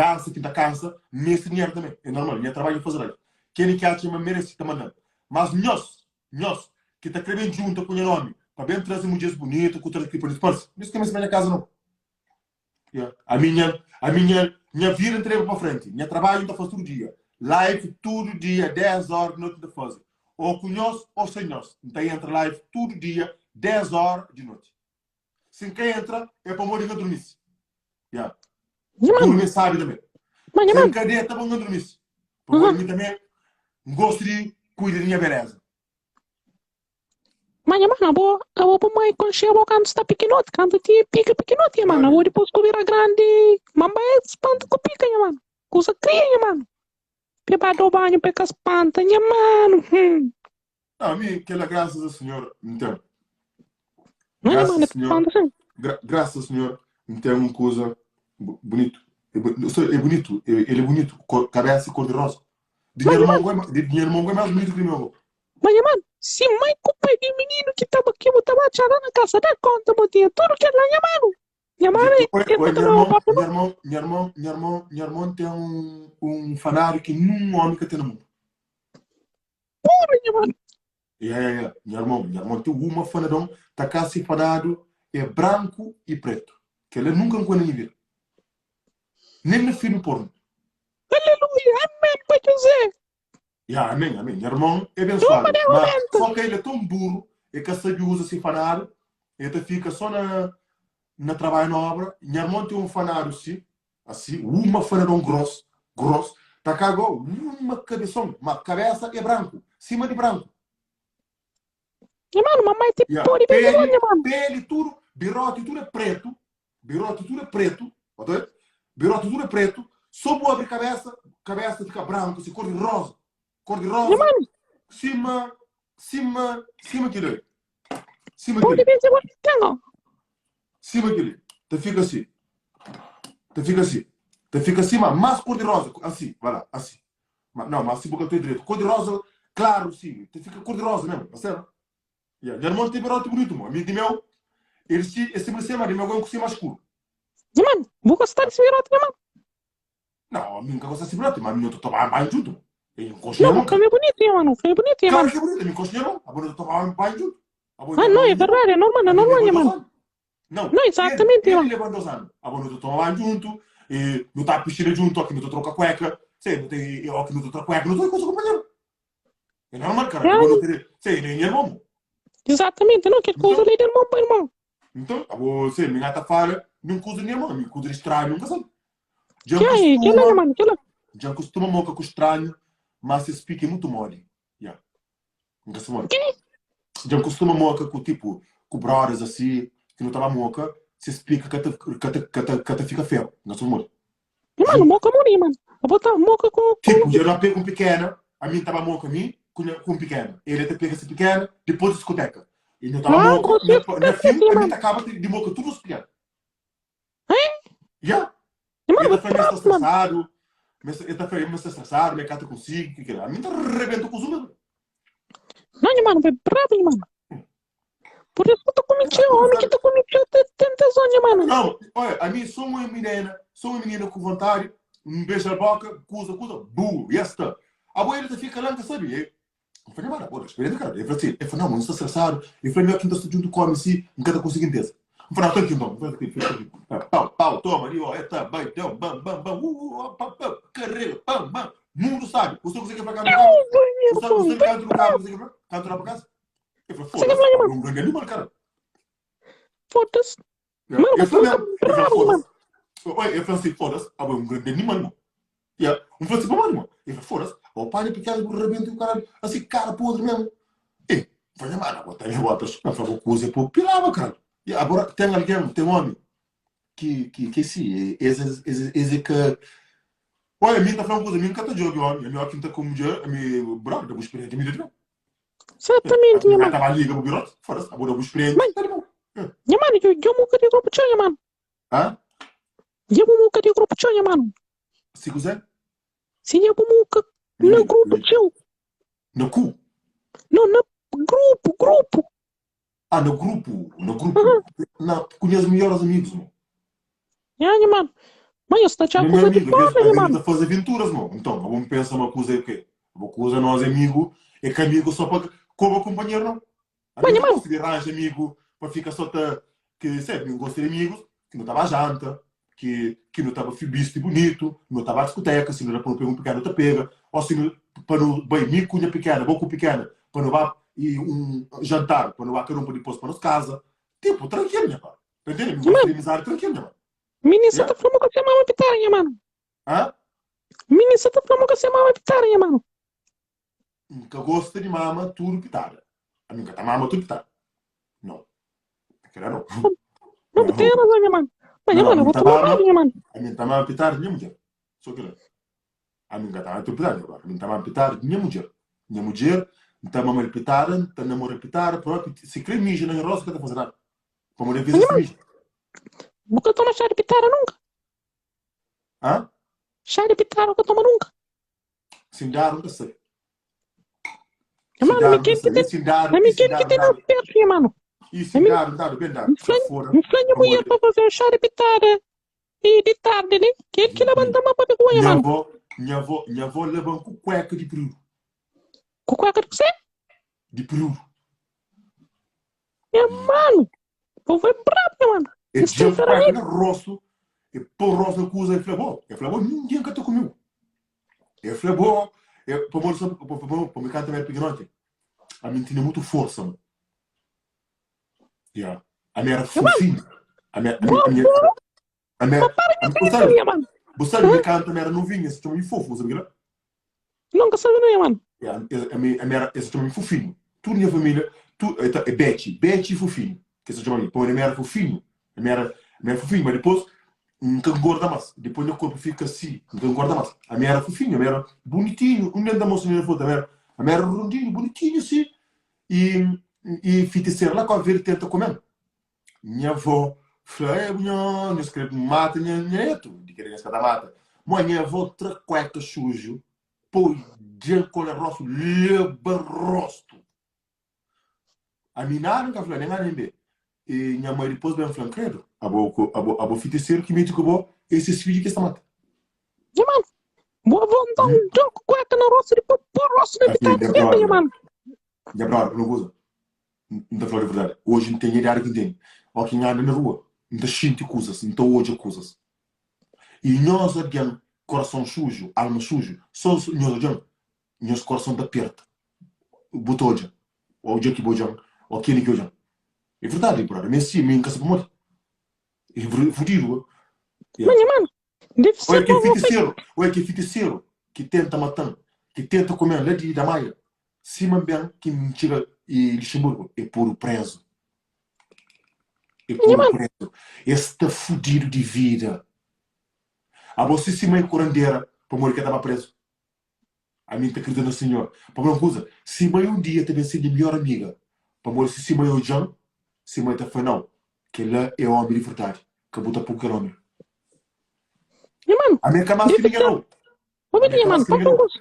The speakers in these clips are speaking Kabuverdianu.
Dansa ki N ta kansa, N meste dinheru tanbe. É normal, nha trabadju é faze live. Ken ki atxa ma N merese ta manda-m. Mas nhos, nhos ki ta kre ben djunta ku nha nomi pa ben traze mudjeris bunitu ku traze klipa bunitu, parse, nhos ka meste ba nha kaza nau. Ya. Ami nha, ami nha, nha vida N ta leba pa frenti. Nha trabadju N ta faze tudu dia. Live tudu dia, 10 óra di noti N ta faze. Ô ku nhos ô sen nhos. N ta entra live tudu dia, 10 óra di noti. Si N ka entra, é pamodi N ka durmisi. Ya. Nha mano. Durmi é sábi tanbê. Mas nha Si N mano. ka deta, pa N ka durmisi. Pamodi mi tanbê N gostu di kuida di nha beleza. Mas nha mano, abo, abo bu mai konxe abo kantu sta pikinoti, kantu tinha pika pikinoti, nha mano. Abo dipôs ku bira grandi, mambai el spanta ku pika, nha mano. Kusa kria, nha mano. Pe ba dau banhu pe ka spanta, nha mano. Hum. Não, mi kela graças a Senhor N ten. Não, nha Graças mano, a é Senhor, spanta sim. gra graças a Senhor N ten un kuza bunitu. É, é bunitu, é, ele é bunitu, cor, cabeça cor de rosa. Di Mas, nha nha irmão, mano, di nha irmão é mais bonito que di meu avô. mas nha mano, si mai ku pai di mininu ki taba ki bu taba atxa la na kasa da konta bo tinha tudu kel la, nha mano. Nha mano, Oi, el oi, ka ta nha daba irmão, papu nha no. irmão, nha irmão, nha irmão, nha irmão tem um, um fanário que nenhum homem que tem no mundo. Pura, nha mano. Ya, ya, ya. Nha irmon, nha irmon ten uma fanadon, ta ka si fanadu é branku i pretu. Kela nunka N kue na nha vida. Nen na filmi pornu. Aleluia, amen pa José. Ya, amen, amen. Nha irmon é Toma bensuadu, de ma aumenta. só ka el é ton buru, el ka sabe uza si fanadu, el ta fika só na na trabadju na obra. Nha irmon ten un fanadu si, Asi, uma fanadon gros, gros, ta ka go uma kabeson, ma kabesa é branku, sima di branku. Nha mano, mamai ti Ya, pode bebe peli, nha mano. peli tudu, biroti tudu é pretu, biroti tudu é pretu, ok? Biroti tudu é pretu, so bu abri kabesa, kabesa ta fika branku, si kor di roza, kor di Nha roza, mano, sima, sima, sima kila. Sima pode kel-li. bebe bo ten, ó. Sima kel-li. Ta fika si. Ta fika si. Ta fika si, ma más kor di roza. Asi, vai lá, asi. Ma, não, mas si bu ka ta direito. Kor di roza, claro, sim. Ta fika kor di roza mesmo, tá certo? Yeah. Nha irmão tem berrote bonito, mo. Ami di meu, ele se, esse se mas di meu gosto mais escuro. Nha mano, bu gosta di sibirote, nha mano? Não, ami nunca gosta de sibirote, mas ami não ta toma banho junto. Eu encosto Não, nha bu irmão, fla cara. mi é bonito, nha mano. Fla mi é bonito, nha Claro mano. que é bonito, ami encosto nha irmão. Abo não ta toma banho junto. Abo Ah, nha não, irmão é é nha irmão. verdade, é normal, é Ami normal, leva nha dois mano. anos. Não, Não, ele, exatamente, ele mano. leva dois anos. Abo não ta toma banho junto, e não tá piscina junto, aqui não ta troca cueca. Sei, não tem, aqui não ta troca cueca, não tem coisa companheiro. É normal, cara. É, Abo não tem, sei, ele é nha irmão. exatamente, não, quer coisa Então, ali de irmão para irmão. então, abo, sei, minha ta fala, não coisa de irmão, minha coisa de estranho, nunca sabe. Já Que aí, que lá, nha costuma, mano, que lá. já costuma moca com estranho, mas se explica é muito mole. Yeah. Nunca se mole. Que? Já costuma moca com tipo, com brothers assim, que não tava moca, se explica que ta, que ta, que ta, que ta fica feio. Não se mole. Nha mano, moca mori, mano. Abo tá moca com, com... Tipo, eu não pego um pequena, a mim tava moca a mim, com, com um pequena. Ele até pega esse pequena, depois discoteca. E não tava Ah, moca, você na, fica na fim, assim, a mim mano. tá acaba de, de moca tudo os pequenos. Hein? Yeah. Nha mano, Ele tá vou falando, está próximo, mano. estressado, mas ele tá falando, está estressado, mas cata consigo, que que A mim tá rebenta com os números. Não, nha mano, vai bravo, nha mano. Por isso que eu tô com mentira, homem que tá com mentira, tem tesão, nha mano. Não, olha, a mim sou uma menina, sou uma menina com vontade, um beijo na boca, cusa, cusa, bu, yes, tá. A boa ele tá fica lá, sabe? Eu falei, mano, pô, experiência, cara. Ele falou assim, ele falou, não, mano, estou estressado. Ele falou, melhor que não estou junto com assim, nunca tá conseguindo ter. Eu falei, não, tô aqui então. Eu falei, Pau, pau, toma ali, ó, eta, vai, deu, bam, bam, bam, uh, uh, pam, pam, carrega, pam, bam. Mundo sabe. Você consegue pra cá no carro? Você você canto no carro, você canto lá pra casa? Ele falou, foda-se, um grande animal, cara. Foda-se. Mano, eu falei, eu falei, foda-se. Eu falei assim, foda-se, ah, um grande animal, mano. Yeah. Um falou assim, mano, mano. Ele falou, foda-se, o pai pequeno, o rebento, o caralho, assim, cara podre mesmo. E, falei, mano, bota aí, bota, eu falei, coisa, pô, pirava, cara. E agora tem alguém, tem um homem, que, que, que sim, esse, esse, esse que. Olha, a mim tá falando coisa, a mim nunca tá de homem, a mim aqui tá com mulher, a mim, brother, da experiência, me deu. Exatamente, minha mãe. Tava liga pro birote, foda-se, agora eu experiência. Mãe, minha mano, eu, eu nunca de grupo tchau, minha mano. Hã? Eu nunca de grupo tchau, minha mano. Se quiser? Sim, eu nunca no grupo tchau. No cu? Não, no grupo, grupo. Ah, no grupo, no grupo. Uhum. Na, com os melhores amigos, mano. Yeah, minha mano. Ma nhos ta txá Mi nha kuza di amigu, às fóra, vezes nha a gente manu. ta faze aventuras, mo. Nton, abo bu pensa ma kuza é o quê? Abo kuza nos é amigu, é ka amigu só pa koba kunpanheru, não. Ma Ami nha N ka manu, gosta di ranja amigu pa fika só ta ki sabe, mi N gosta di amigus ki nu ta ba janta, ki ki nu ta ba bisti bunitu, nu ta ba diskuteka, si nu da pa nu pega un pikena nu ta pega, o si nu pa nu bai mi ku nha pikena, bo ku pikena, pa nu ba i un jantar, pa nu ba kada un pa dipôs pa nos kaza. Tipu, trankilu nha pa. Ta ntende? Mi N nha gosta manu, di amizadi trankilu nha pa. mini sa Yeah. ta fla ma ka se mama pitara, nha manu. Hã? Mini sa ta fla ma ka se mama pitara, nha manu. N ka gosta di mama tudu pitada. Ami N ka ta mama tudu pitada. Não. Kela não. Ma bu Não. ten razon, nha manu. Ma nha Não, manu, ami bu N ta toma mama, bradu, nha manu. ami N ta mama pitada di nha mudjer. Só kela. Ami N ka ta mama tudu pitada, nha brother. Ami N ta mama pitada di nha mudjer. Nha mudjer, N ta mama-l pitada, N ta namora-l pitada, propi. Si kre mija na nha rostu, N ka ta faze nada. Pamodi Ma avisa nha si manu, mija. bu ka toma xá di pitada nunka? Hã? Xá di pitada bu ka toma nunka? Si N dadu, N ka sabe. Nha Si manu, mi dadu, N ka ken ki sabe. ten, E si dadu, na mi e si ken ki dadu, ten na dadu. pertu, nha manu. E Na si mi, dadu, dadu, ben dadu. N Ka fla, foda, N fla nha mulher pamodi pa faze un xá di pitada e di tardi li, kel ki labanta ma papia ku bo, nha nha manu. avó, nha avó, nha avó leba-m ku kueka di peru. Ku kueka di kuzê? Di peru. Nha manu, povu é brabu, nha manu. E Es ten dja-m ku kueka ferramenta. na rostu, e pô rostu na kuza, e fla bo, e fla bo, ningen ka ta kume-u. E fla bo, e, pamodi sabe, pamodi, pamodi kantu mi era pikinoti, ami N tinha mutu forsa, mo. Yeah. Ami era Nha manu, fofinhu. Ami, ami, bo, ami, bo, ami, bo para nha ami, bu pensa, sabe, nha manu. bu sabe, Hã? mi kantu ami era novinhu, es ta txoma-mi fofu, bu sabe kila? Nunka sabe no, nha manu. Yeah, es, ami, ami era, es ta txoma-mi fofinhu. Tudu nha família, tu, e ta, é Betty, Betty fofinhu, ki es ta txoma-mi, pamodi ami era fofinhu. Ami era, ami era fofinhu, ma dipôs N ka ngorda más. Dipôs nha korpu fika si, N ka ngorda más. Ami era fofinhu, ami era bunitinhu. Un dia N ta mostra nha fotu, ami era, ami era rondinhu, bunitinhu si. I, i fitiseru la Kau Verdi tenta kume-m. Nha avó fla, Ei, nho, nhos kre mata nha, nha netu? Di kre nhos ka ta mata. Mo, nha avó tra kueka suju, poi dja-l kola rostu, leba rostu. Ami nada N ka fla, nen A nen B. I nha mai dipôs ben fla-m, Kredu, abo, abo, abo fitiseru ki mete ku bo, é ses fidju ki es ta mata. Nha mano, bo avó nton da ku kueka na rostu dipôs poi rostu na Ami, pitadu nha senpri, nha brother, mano. nha brother, pa no kuza, N ta fla-u di verdadi, oji N ten idadi ki N ten, óki N anda na rua, N ta xinti kuzas, N ta odja kuzas. I nhos algen korason suju, alma suju, so nhos algen, nhos korason ta perta. Bu ta odja, ô dja ki bu odja-m, ô keli ki odja-m. É verdadi, brother, mi é si, mi N ka sabe pamodi. É fudidu, bo. Ma nha mano, deve Ou é ser ke bo avó foi. fitiseru, ou é ke fitiseru ki tenta mata-m, ki tenta kume-m la di Damaia, sima N ben ki N txiga i Luxemburgu, é podu prezu. É Nha podu mano, prezu. Es sta fudidu di vida. Abo si sima é kurandera, pamodi ke ta ba prezu? Ami N ta kridita na Sinhor. Pamodi un kuza, si mai un dia ta ben ser nha midjór amiga, pamodi si si mai odja-m, si mai ta fla, Nau, kel-la é ómi di verdadi, ka bu ta pô ku kel ómi la. nha mano, Ami é ka más ki deve ningen ser. nau. Obi Ami é nha ka más mano, ki pa ningen nau. un kuza.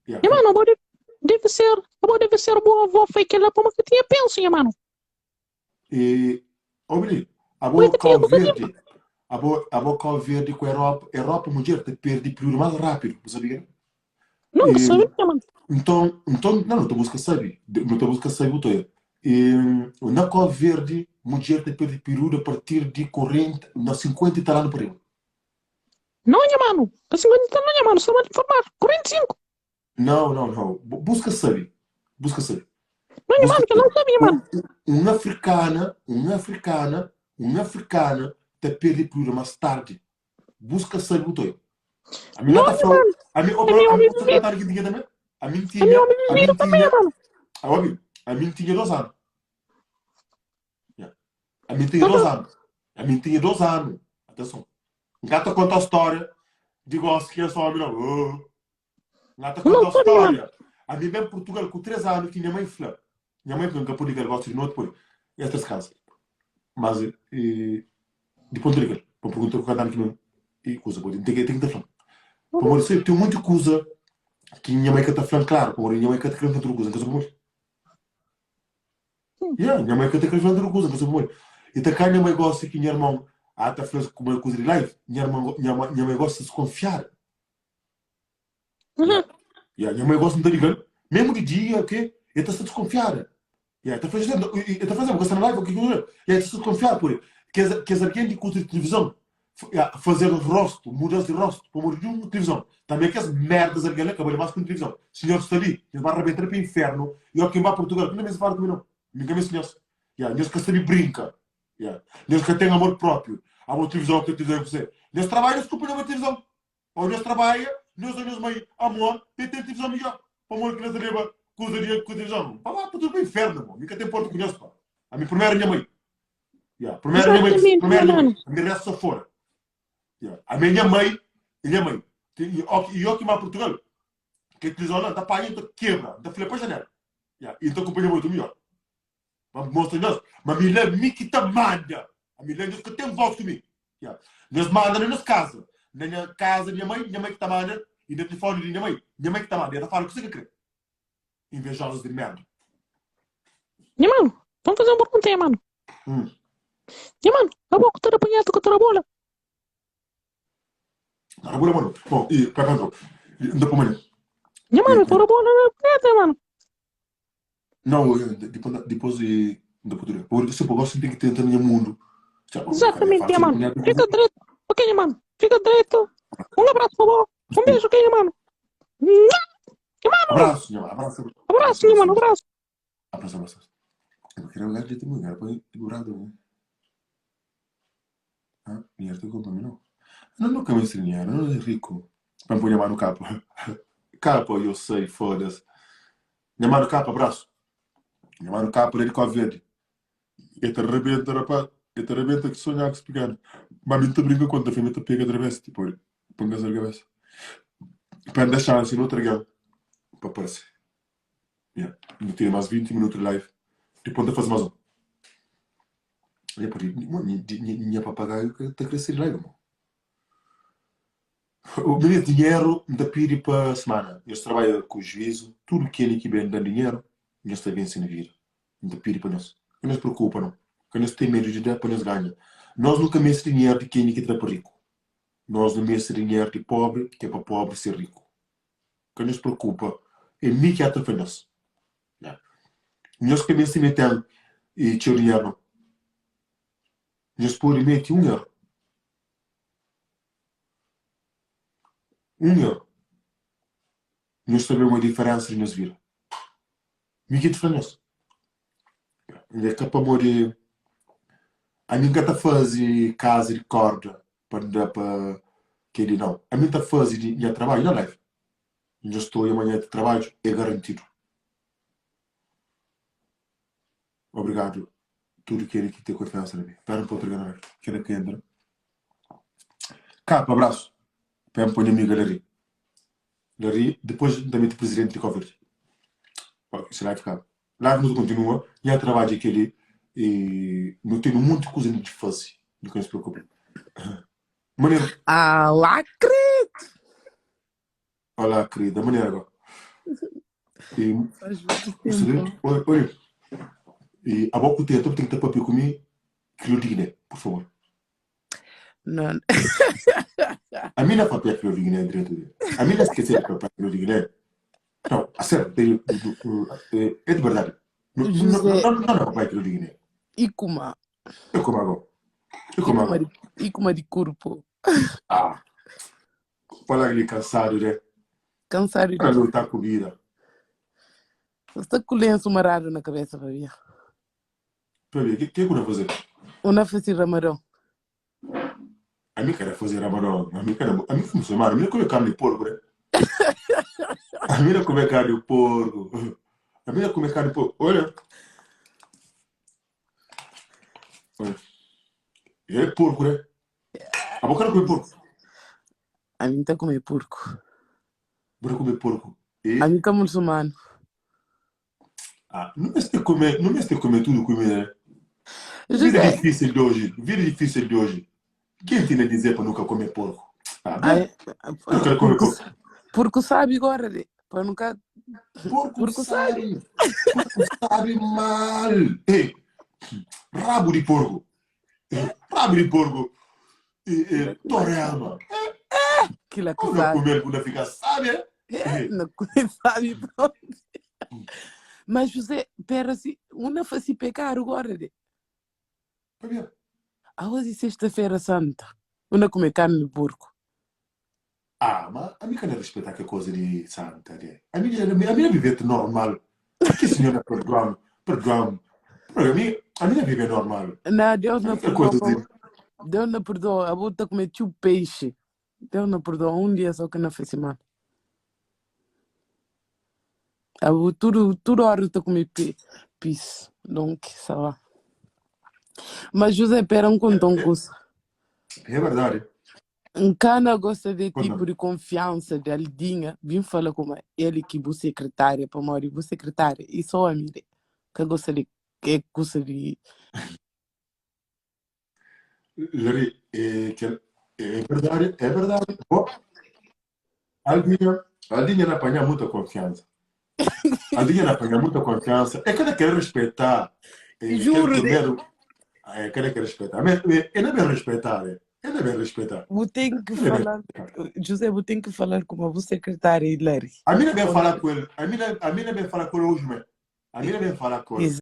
Yeah. Nha mano, abo deve ser, abo deve ser bu avó foi kel-la pamodi ka tinha pensu, nha mano. E, obi li, Oi, abo ka tinha Kau kusa limpa. Verdi, abo, abo Kau Verdi ku Europa, Europa mudjer ta perdi períodu más rápidu, bu sabia kel-la? Nunka E, sabe, nha mano. nton, nton, não, nu ta buska sabe, nu ta buska sabe bu ta oia. E, na Kau Verdi, mudjer ta perdi períodu a partir di 40, na 50 e tal anu pa riba. Não, nha mano. Ka 50 e tal não, nha mano. Sta mal informado. 45. Não, não, não. Buska sabe. Buska sabe. Não, nha Buska mano, que não sabe. sabe, nha mano. Um, um africana, um africana, um africana ta perde período mais tarde. Busca sabe o toi. A mim não Não, tá nha falando. mano. A mim, oh, A mim a mim, homem você vivido. tá que tinha também? A mim A mim tinha, homem a mim vivido também, tinha, nha mano. a mim, a mim tinha dois anos. Yeah. A mim tinha Não, dois não. anos. A mim tinha dois anos. Atenção. Não tá contar a história de gosto que é só homem não. Oh. N ta Não konta sabe, nha mano. stória. Ami ben Purtugal ku 3 anu ki nha mai fla. Nha mai fla, N ka pode liga-l gosi di noti pode. Es ta deskansa. Mas e dipôs N ta liga-l pa N pergunta ku kantu anu ki mi e kuza pode. N ten ki ten ki ta fla-m. Pamodi se ten monti kuza ki nha mai ka ta fla-m klaru pamodi nha mai ka ta kre-m fla tudu kuza. N ka sabe pamodi. Ya, nha mai ka ta kre fla-m tudu kuza, N ka sabe pamodi. I ta ka nha mai gosi ki nha irmon. A ta fla kuma kuza di live, nha irmã, nha ma- nha mãe gosta desconfiada. Uhum. Yeah, nha mãe gosta de ligar, mesmo de dia, ok? Ele tá desconfiada. Yeah, tá fazendo, ele tá fazendo, porque está na live, ok? Yeah, tá desconfiada por ele. Quer quer alguém de curto de televisão, yeah, fazer rosto, mudança de rosto, para morrer de uma televisão. Também que as merdas alguém lá, acabou de mais com televisão. Senhor está ali, eles vão arrebentar para o inferno. E ó, quem vai a Portugal, que não me fala comigo não. Ninguém me senhor. Yeah, nós que sabe brinca. Yeah. Nós que tem amor próprio. Amor televisão, que televisão é você. Nós trabalha, desculpa, não é televisão. Ou nós trabalha, nós dá nos mãe amor, tem tem televisão melhor. Pa amor que nós leva coisa de com televisão. Pa lá, pa tudo para inferno, mano. Nunca tem porta com nós, pá. A minha primeira minha mãe. Yeah. Primeiro minha mãe, Exatamente, primeiro minha mãe. mano. A minha resto fora. Yeah. A minha mãe, minha mãe. E e eu que mais Portugal, que televisão lá, tá paga, então quebra, então filha para janela. Yeah. Então companhia muito melhor. Ma mostra nhos, ma mi la mi ki ta manda. A mi la nhos ka ten voz ku mi. Ya. Nhos manda na nhos kaza. Na nha kaza di nha mai, nha mai ki ta manda, i na tilifoni di nha mai, nha mai ki ta manda. E ta fala kuse ki kre. Invejosas di merda. Nha manu, pa N faze un pergunta, nha manu. Hum. Nha manu, abo ku ta da punheta ku ta da bola? Ta da bola, manu. Bon, i pa kantu? N ta pô manha. Nha manu, ta da bola na punheta, nha manu. Não, depois, depois de da futura. Por isso, eu gosto de que tenta no mundo. Exatamente, mano. Fica direito. Ok, mano. Fica direito. Um abraço para você. Um beijo, ok, mano. Mano. Abraço, meu abraço. Abraço, meu mano. Abraço. Abraço, abraço. Eu quero olhar de tempo, cara, põe durado. Ah, dinheiro tem culpa, não. Não, nunca me dinheiro, não é rico. Para pôr minha mano capa. Capa, eu sei, foda-se. Nha mano capa, abraço. Nha mano capa de Cabo Verde. E te rebenta, rapaz. E te rebenta que sonhar que se pequeno. Mas mim te brinca quando a fêmea te pega outra vez, tipo, põe na cabeça. Para dar chance no outro game. Para aparecer. Yeah. Não tem mais 20 minutos de live. Depois de fazer mais um. Nha, nha papagaio que tá crescendo live, mano. O meu dinheiro N ta pidi pa semana. Nhos trabadja ku juízu, tudu kel ki ben da-m dinheru, nhos ta vense na vida. N ta pidi pa nhos, ka nhos preokupa no, ka nhos ten medu di da pa nhos ganha. Nos nu ka meste dinheru di kenha ki ta da pa riku. Nos nu meste dinheru di pobri ki é pa pobri ser riku. Ka nhos preokupa, é mi ki ata fla nhos. Nhos ka meste mete-m txeu dinheru no. Nhos pode mete un eru. Un eru. Nhos ta ben oia diferensa di nhos vida. Mi ki ta fla nhos. É ka pamodi ami N ka ta faze kaza di korda pa N da pa kel-li nau. Ami N ta faze di nha trabadju na life. Nhos ta oia ma nha trabadju é garantidu. Obrigadu tudu kel ki ten konfiansa na mi. Pera un poku na kela ki entra. Kapa, abrasu. Pa N poi nha amiga Lari. Lari, dipôs N ta mete prizidenti di Cabo Verde. Si live kaba. Live nu ta kontinua. Nha trabadju é kel-li i nu ten un monti kuza di faze. Nu ka nhos preokupa. Manera. Alá, querido! Olá, querida. Maneira agora. E, Faz muito tempo. Oi, oi. E a boca tem que estar papel comigo, crioulo de Guiné, por favor. Não. A mim não papel crioulo de Guiné direito. A mim não esquecer de papel crioulo de Guiné. Não, a sério, é de verdade. Não, José. não, não, não, papai crioulo de Guiné. E kuma? E como agora? E como agora? E kuma de corpo? Ah. Fala li kansadu de. Kansadu de. Pra luta ku vida. Sta ku lenço marado na cabeça, Fabia. Fabia, que que ku fazer? Una fazer ramadão. A mim quero fazer ramadão. A mim quero, a mim que muçulmano, a mim não come carne de porco, né? A mim não come carne de porco. A mim não come carne de porco. Olha. Olha. É porco, né? Abo ka kume porco? Ami N ta kume porco. Bu ta kume porco? E? Ami ka muçulmano. Ah, nu meste kume, nu meste kume tudo kumida, né? Vida José. difícil de hoje, vida difícil de hoje. Quem te na dizer para nunca comer porco? Ah, bem, Ai, eu quero comer porco, porco. porco sabe agora, de. Para nunca. Porco Porco sabe. sabe, porco sabe mal. Ei, rabo de porco. Rabo de porco. E, e, torelma. Kila que Ou na sabe. comer, na ficar sabe? É, na comer sabe pronto. Mas José, pera se, uma faz pecar agora de. Pabia. A hoje sexta-feira santa. Uma comer carne de porco. Ah, mas a mim que não respeitar que coisa de santa, de. A mim, a mim, a mim é viver normal. Que senhora perdoa-me, perdoa-me. A mim, a mim é viver normal. Não, Deus não Que coisa perdoa. de... Deus não perdoa. A bota comer tio peixe. Deus não perdoa. Um dia só que não fez mal. A tudo, tudo hora tá comer pe, pis. Donc, ça va. Mas José Pera um contou um curso. É verdade. Ncana gosta de Conta. tipo de confiança de Aldinha. Vim falar com ele que bu secretária, para morrer, bu secretária. E só a mim, que gosta de que gosta de Larry, é, que, é verdade, é verdade. Bom, Aldinha, Aldinha não apanha muita confiança. Aldinha não apanha muita confiança. É que ela quer respeitar. É, Juro, aquele primeiro, é que ela quer respeitar. Mas, é, ela bem respeitar. É. Ela bem respeitar. Vou ter que Ela bem falar, José, vou ter que falar com a secretária Hilary. A mim não vem falar com ele. A mim não, a mim não vem falar com ele hoje, mas. A mim não vem falar com ele.